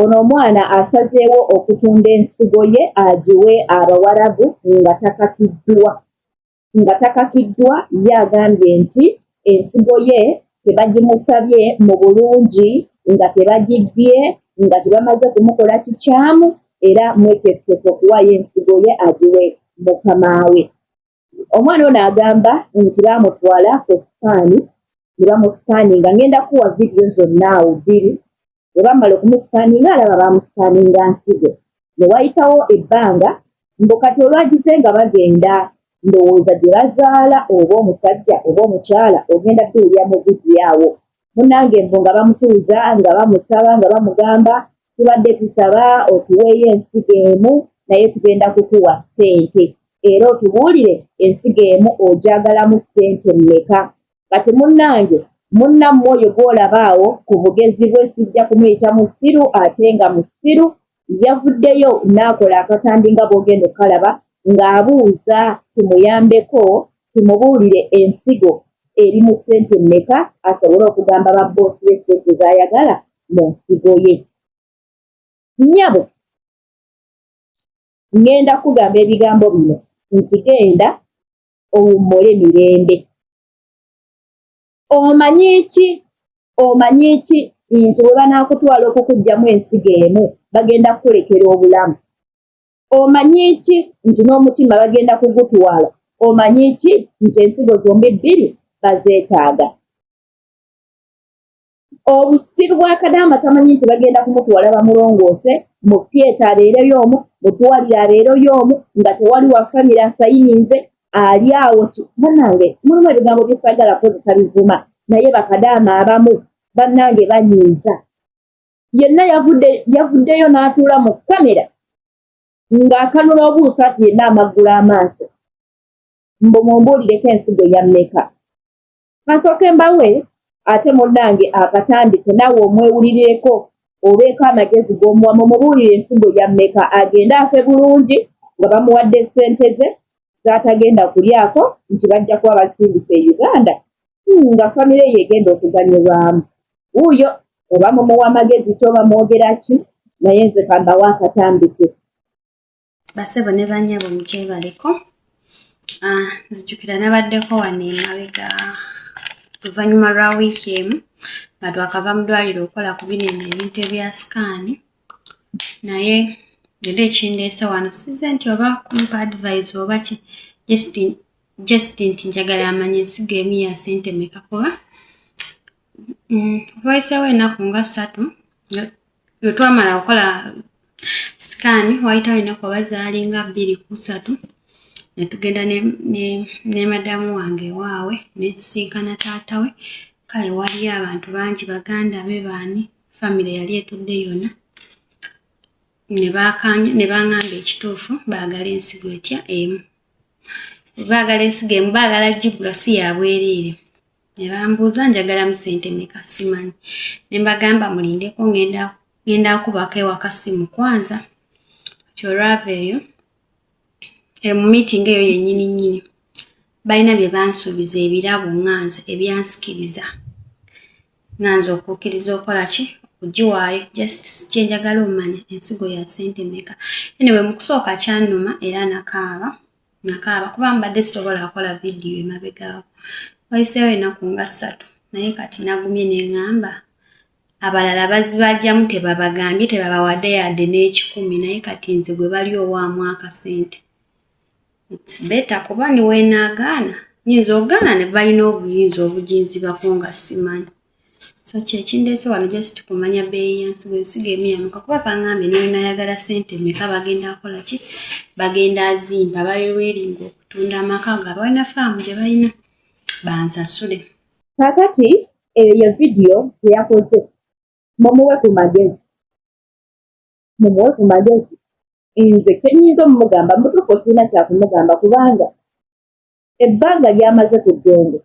Ono omwana asazeewo okutunda ensigo ye agiwe Abawarabu nga takakiddwa. Nga takakiddwa ye agambye nti ensigo ye tebagimusabye mu bulungi, nga tebagibbye, nga tebamaze kumukola kikyamu era mweteefuteefu okuwaayo ensigo ye agiwe mukama we. Omwana ono agamba nti baamutwala ku sikaani ne bamusikaaninga, ngenda kuwa vidiyo zonna awo bbiri. Bwe bamala okumusikaaninga alaba baamusikaaninga nsigo ne wayitawo ebbanga mbu kati olwagize nga bagenda ndowooza gye bazaala oba omusajja oba omukyala ogenda biwulira mu vidiyo awo. Munnange mbu nga bamutuuza nga bamusaba nga bamugamba tubadde tusaba otuweeyo ensigo emu naye tugenda kukuwa ssente era otubuulire ensigo emu ogyagalamu ssente mmeka. Kati munnange munnammwe oyo gw'olaba awo ku bugezi bwe sijja kumuyita musiru ate nga musiru yavuddeyo n'akola akatambi nga bw'ogenda okukalaba ng'abuuza tumuyambeko tumubuulire ensigo eri mu ssente mmeka asobole okugamba ba bboosi be ssente z'ayagala mu nsigo ye. Nnyabo ŋŋenda kukugamba ebigambo bino nti genda owummule mirembe. Omanyi ki? Omanyi ki nti bwe banaakutwala okukuggyamu ensigo emu bagenda kukulekera obulamu? Omanyi ki nti n'omutima bagenda kugutwala? Omanyi ki nti ensigo zombi bbiri bazeetaaga? Obusiru bwa Kadaama tamanyi nti bagenda kumutwala bamulongoose mu theatre abeereyo omu, mu ddwaliro abeereyo omu nga tewali wa famire asayininze ali awo ti bannange mulimu ebigambo bye saagala kukozesa bivuma naye bakadaama abamu bannange banyiiza. Yenna yavudde yavuddeyo n'atuula mu kkamera ng'akanula obuuso ati yenna amaggula amaaso mbu mumbuulireko ensigo ya mmeka. Kansooke mbawe ate munnange akatandike naawe omwewulirireko obeeko amagezi g'omuwa mumubuulire ensigo ya mmeka agende afe bulungi nga bamuwadde ssente ze z'atagenda kulyako nti bajja kuba basindise e Uganda hmm, nga famire ye egenda okuganyulwamu. Wuuyo oba mumuwa amagezi ki oba mwogera ki naye nze kambawe akatambike. Basebo ne banyabo mukyebaleko. Ah, nzijukira nabaddeko wano emabega luvannyuma lwa wiiki emu nga twakava mu ddwaliro okukola ku bino eno ebintu ebya sikaani naye era ekindeese wano size nti oba kumpa advise oba ki just nti njagala amanya ensigo emu ya sente meka kuba wayiseewo ennaku nga ssatu lwe twamala okukola sikaani wayitawo ennaku oba zaalinga bbiri ku ssatu ne tugenda ne, ne, ne madamu wange ewaabwe ne nsisinkana taata we kale waliyo abantu bangi baganda be baani famire yali etudde yonna ne baakanya ne bangamba ekituufu baagala ensigo etya emu baagala ensigo emu baagala gigula si ya bwereere ne bambuuza njagalamu sente meka simanyi ne mbagamba mulindeko ngenda ngenda kubako ewaka simu kwanza kyolwava eyo e, mu meeting eyo yennyini nnyini balina bye bansuubiza ebirabo nganze ebyansikiriza nganze okukkiriza okukola ki okugiwaayo just kyenjagala omanya ensigo ya sente meka anyway mu kusooka kyanuma era nakaaba nakaaba kuba mbadde sisobola akola vidiyo emabegaawo wayiseewo ennaku nga ssatu naye kati nagumye ne ŋŋamba abalala bazibajjamu tebabagambye tebabawadde yadde n'ekikumi naye kati nze gwe bali owaamu akasente its better kuba niwenaagaana nyinza okugaana ne balina obuyinza obuginzibako nga simanyi so kyekindeese wano just kumanya bbeeyi yansigo ensigo emu yamuka kuba bangambye niwenayagala sente meka bagenda akola ki bagenda azimba bali willing okutunda amaka gaabwe balina faamu gye balina bansasule. Kakati eyo ye vidiyo gyeyakoze mumuwe ku magezi mumuwe ku magezi nze kyenyinza omumugamba mutuufu sirina kyakumugamba kubanga ebbanga lyamaze ku ddungu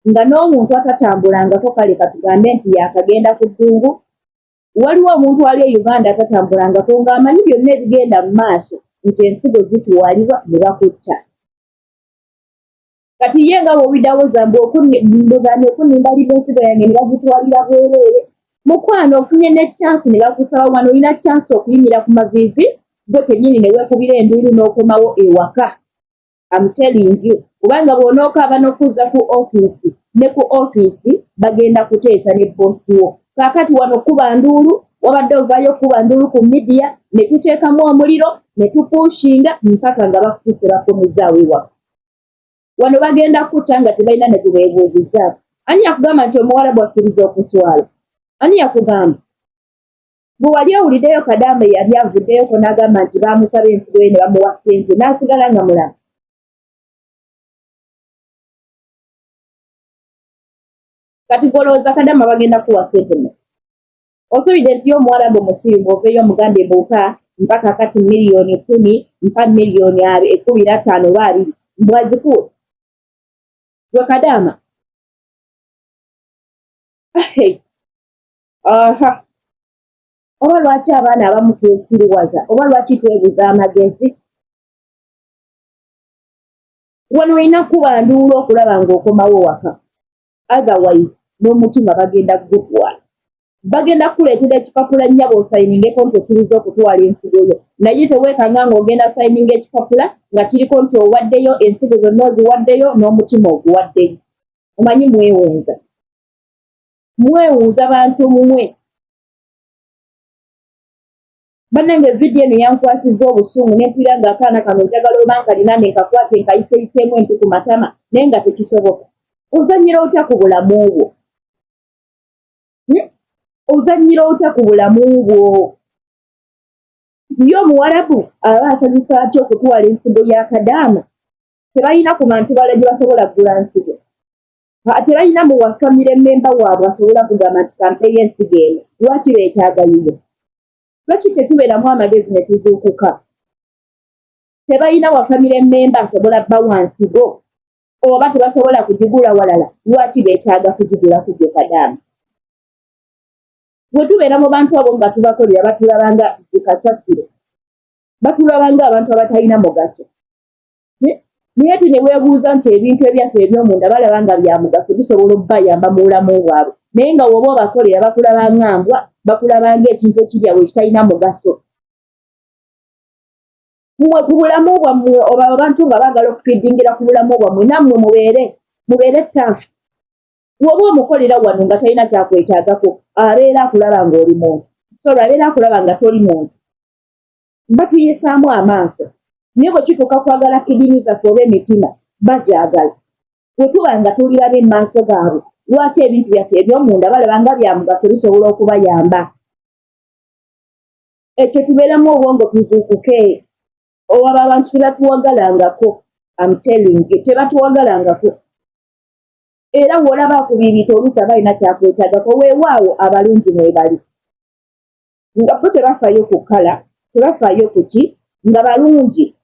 nga n'omuntu atatambulangako kale katugambe nti yakagenda ku ddungu waliwo omuntu ali e Uganda atatambulangako ng'amanyi byonna ebigenda mu maaso nti ensigo zitwalibwa ne bakutta kati ye nga bw'obidawoza mbu okunnimba liba ensigo yange ne bagitwalira bwereere. Mukwano, ofunye ne chance ne bakusaba wano, olina chance okuyimira ku maviivi gwe kennyini ne weekubira enduulu n'okomawo ewaka. Am telling you, kubanga bw'onookaaba n'okuuza ku ofiisi ne ku ofiisi bagenda kuteesa ne boosi wo. Kaakati wano kuba nduulu, wabadde ovaayo kuba nduulu ku media ne tuteekamu omuliro ne tupushinga mpaka nga bakutuuse bakomezaawo ewaka. Wano bagenda kutta nga tebalina ne gubeebuuzizaako. Ani yakugamba nti omuwarabu akkiriza okuswala? Ani yakugamba? Bwe wali owuliddeyo Kadaama eyali avuddeyoko n'agamba nti baamusaba ensigo ye ne bamuwa ssente n'asigala nga mulamu? Kati golowooza Kadaama bagenda kuwa ssente mmeka? Osuubidde nti ye omuwarabu musiru bw'oveeyo omugambe mbuuka mpa kakati 10,000,000, mpa 15 million oba 20, mbu azikuwe? Gwe Kadaama? Aha, oba lwaki abaana abamu twesiriwaza, oba lwaki twebuza amagezi? Wano olina kuba nduulu okulaba ng'okomawo waka, otherwise n'omutima bagenda kugutwala. Bagenda kukuleetera ekipapula, nnyabo, osayiningeko nti okkiriza okutwala ensigo yo. Naye teweekanga ng'ogenda sayininga ekipapula nga kiriko nti owaddeyo ensigo zonna, oziwaddeyo n'omutima oguwaddeyo. Omanyi mwewunza, mwewuuza bantu mmwe. Bannange, vidiyo eno yankwasizza obusungu ne mpulira ng'akaana kano njagala oba nkalina ne nkakwate nkayiseyiseemu empi ku matama, naye nga tekisoboka. Ozannyira otya ku bulamu bwo? Hmm? Ozannyira otya ku bulamu bwo? Ye omuwarabu aba asanyusa atya okutwala ensigo ya Kadaama? Tebalina ku bantu bala gye basobola kugula nsigo? Tebalina mu wa family member waabwe asobola kugamba nti kampeeyo ensigo eno? Lwaki beetaaga yiyo? Lwaki tetubeeramu amagezi ne tuzuukuka? Tebalina wa family member asobola bbawa nsigo, oba tebasobola kugigula walala? Lwaki beetaaga kugigula ku gwe Kadaama? Bwe tubeera mu bantu abo nga tubakolera, batulabanga zikasasiro, batulabanga abantu abatalina mugaso. Naye ate ne weebuuza nti ebintu ebyaffe eby'omunda balaba nga bya mugaso, bisobola okubayamba mu bulamu bwabwe, naye nga woba obakolera bakulaba nga mbwa, bakulaba ng'ekintu ekiri awo ekitalina mugaso. Mmwe ku bulamu bwammwe, oba abantu nga baagala okufidingira ku bulamu bwammwe, nammwe mubeere tough. Woba omukolera wano nga talina kyakwetaagako, abeera akulaba ng'oli muntu, sorry, abeera akulaba nga toli muntu. Batuyisaamu amaaso, naye bwe kituuka kwagala kidney zaffe oba emitima, bagyagala. Bwe tuba nga tuliraba emaaso gaabwe, lwaki ebintu byaffe eby'omunda balaba nga bya mugaso, bisobola okubayamba? Ekyo tubeeremu obwongo, tuzuukuke. Owaba abantu tebatuwagalangako. Am telling you, tebatuwagalangako. Era w'olaba akubiibita, oluusi aba alina kyakwetaagako. Weewaawo abalungi mwebali, nga bo tebafaayo ku kkala, tebafaayo ku ki, nga balungi.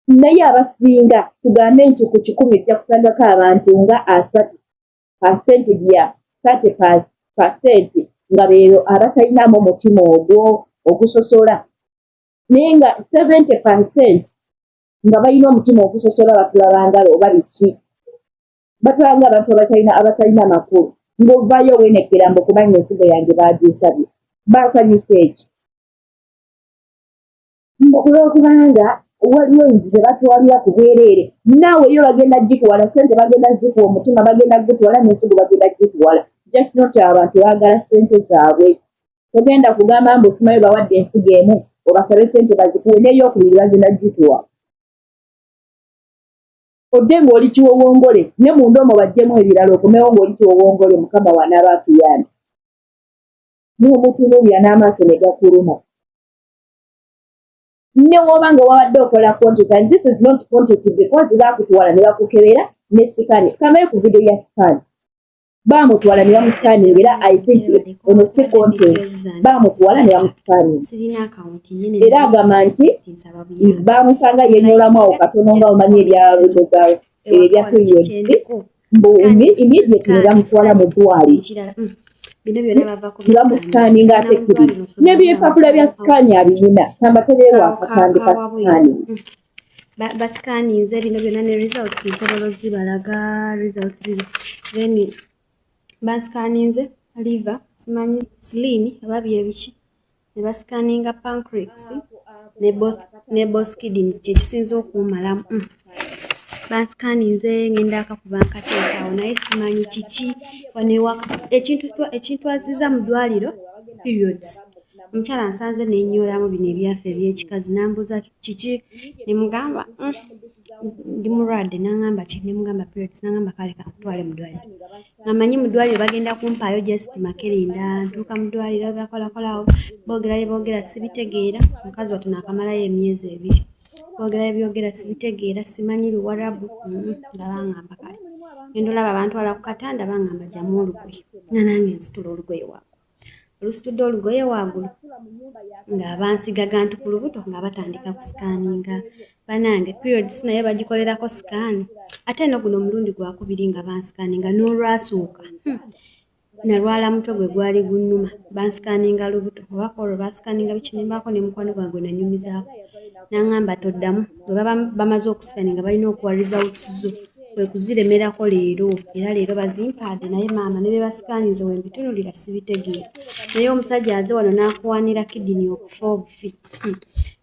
Naye abasinga, tugambe nti ku 100 ojja kusangako abantu nga 30 percentage ya 30% nga beero abatalinamu omutima ogwo ogusosola, naye nga 70% nga balina omutima ogusosola. Batulabanga oba biki, batulanga abantu abatalina makulu. Ng'ovaayo weenekera mbu kubanga ensigo yange baaginsabye, baasanyusa eki? Olwokubanga waliwo enzi ze batwalira ku bwereere, naawe yo bagenda gikuwala. Sente bagenda zikuwa, omutima bagenda gutwala, n'ensigo bagenda gikuwala. Just not, abantu baagala sente zaabwe. Togenda kugamba mbu simayo bawadde ensigo emu, obasabe sente bazikuwe, n'eyokubiri bagenda gituwa, odde ng'oli kiwowongole, ne munda omwo bajjemu ebirala, okomewo ng'oli kiwowongole. Mukama wanaaba atuyambe. Mumutunuulira n'amaaso ne gakuluma. Ne woba nga wabadde okola content, and this is not content, because baakutwala ne bakukebera ne scan. Kamaye ku video ya scan, baamutwala ne bamusikaninga. Era I think ono si content, baamutwala ne bamusikaninga. Era agamba nti bamusanga yenyolamu awo katono, nga omanyi ebya periods, mbu immediately ne bamutwala mu ddwaliro ne bamusikaninga. Ate kiri n'ebyepapula bya scan abirina, kamba tebeewa akatambi ka scan. Basikaninze bino byonna ne results nsobola ozibalaga. Results ziri, then basikaninze. Liver simanyi spleen oba byebiki, ne basikaninga pancreas ne both kidneys, kyekisinza okuumalamu. Bansikaninze, ngenda akakuba nkateekaawo, naye simanyi kiki wano ewaka ekintu ekintwaziza mu ddwaliro. Periods, omukyala nsanze nenyoolamu bino ebyaffe ebyekikazi, nambuuza kiki, nemugamba ndi mulwadde, nangamba ki, nemugamba periods, nangamba kale kankutwale mu ddwaliro, nga manyi mu ddwaliro bagenda kumpaayo just makerenda. Ntuuka mu ddwaliro, bakolakolawo, boogera bye boogera sibitegeera. Mukazi wattu naakamalayo emyezi 2, boogera bye byogera sibitegeera, simanyi Luwarabu. Nga bangamba kale ngenda olaba bantwala ku katanda, bangamba jamu olugoye, nga nange nsitula olugoye waggulu, olusitudde olugoye waggulu nga bansiga gantu ku lubuto, nga batandika kusikaaninga. Banange, periods naye bagikolerako scan. Ate eno guno omulundi gwakubiri nga bansikaaninga, n'olwasooka nalwala mutwe gwe gwali gunnuma, bansikaaninga lubuto oba kwolwo basikaaninga biki, nembaako ne mukwano gwange gwe nanyumizaako, n'aŋŋamba toddamu, bwe baba bamaze okusikaninga balina okuwa results zo, kwe kuziremerako leero, era leero bazimpadde. Naye maama ne bye basikaaninze we mbitunuulira sibitegeera. Naye omusajja aze wano n'akuwaanira kidney okufa obufi.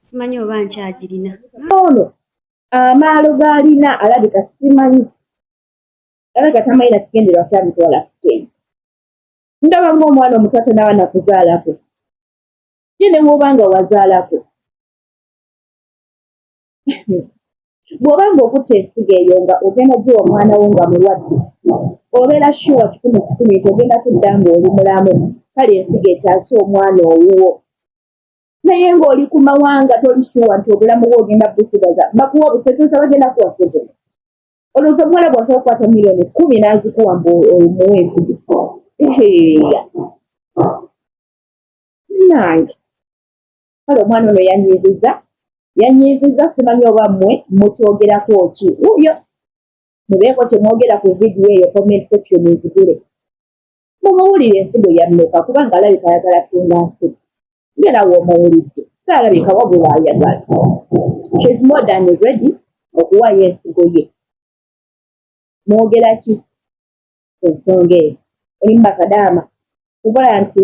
Simanyi oba nkyagirina. Ono amaalo g'alina alabika simanyi, alabika tamanyi na kigendererwa kyamutwala ku kyeyo. Ndaba ng'omwana omuto tanaba nakuzaalako, ye ne bw'oba nga wazaalako, bw'oba ng'okutte ensigo eyo nga ogenda giwa omwana wo nga mulwadde, obeera sure 100% nti ogenda kudda ng'oli mulamu, kale ensigo etaase omwana owuwo. Naye ng'oli ku mawanga, toli sure nti obulamu bwo ogenda busigaza, bakuwa obusetuusa, bagenda kuwa sente. Olowooza omuwala bw'asobola okukwata miliyoni 10 n'azikuwa mbu omuwa ensigo? Eheya nange, kale omwana ono yanyiiziza, yanyiiziza. Simanyi oba mmwe mukyogerako ki? Wuuyo, mubeeko kye mwogera ku vidiyo eyo, comment section nzigule, mumuwulire ensigo yammeka, kubanga alabika ayagala tunda nsigo. Ngera w'omuwulidde, saalabika wabula ayagala, she's more than ready okuwaayo ensigo ye. Mwogera ki ku nsonga eyo? Olimu bakadaama kukola nti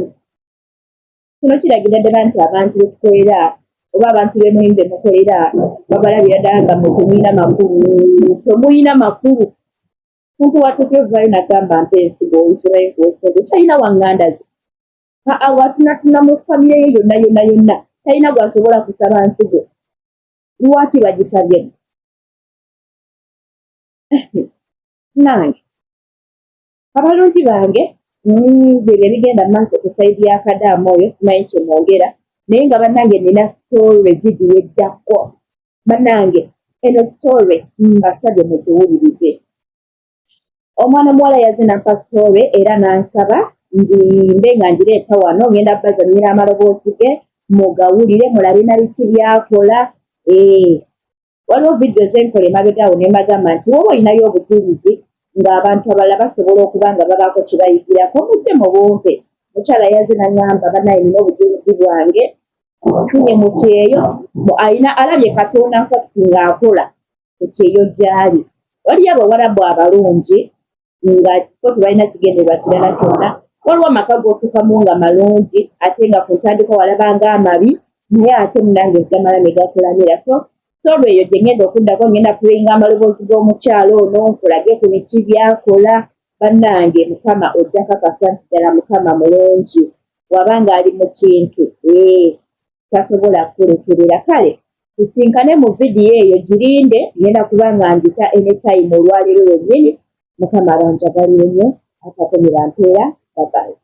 kino kiragira ddala nti abantu betukolera oba abantu bemulimu bemukolera babalabira ddala nga mwe temulina makulu, temulina makulu. Muntu watuuka evaayo nagamba mpa ensigo, olusobayo nkuwa ensigo, talina waŋŋanda ze awatunatuna mu famire ye yonna yonna yonna, talina gwasobola kusaba nsigo. Lwaki bagisabye? Nange abalungi bange, byebyo ebigenda mu maaso ku side ya kadaama oyo. Simanyi kyemwogera, naye nga bannange nina story vidiyo eddako. Bannange, eno story mbasabye mugiwulirize. Omwana omuwala yazze nampa story era n'ansaba ngimbe nga ngireeta wano. Ngenda bazannyira amaloboozi ge mugawulire, mulabe na biki byakola. Waliwo vidiyo zenkola emabega awo ne mbagamba nti woba olinayo obujulizi ng'abantu abalala basobola okuba nga babaako kye bayigirako, mujje mubumpe. Mukyala yazze n'aŋŋamba, bannaye nina obujulizi bwange, nfunye mu kyeyo, alina alabye Katonda nfakiti ng'akola ku kyeyo gy'ali. Waliyo abawarabu abalungi nga ko tebalina kigendererwa kirala kyonna. Waliwo amaka g'otuukamu nga malungi, ate nga ku ntandikwa walaba nga amabi, naye ate munange gamala ne gakulamira. So story eyo gye ngenda okuddako, ngenda kulinga amaloboozi g'omukyalo ono nkulage ku biki byakola. Bannange, Mukama ojja kakasa nti ddala Mukama mulungi, waba ng'ali mu kintu ee tasobola kukulekerera. Kale tusinkane mu vidiyo eyo, girinde, ngenda kuba nga ngita anytime olwaleero lwennyini. Mukama abanjagalire nnyo atakomera mpeera. Babayi.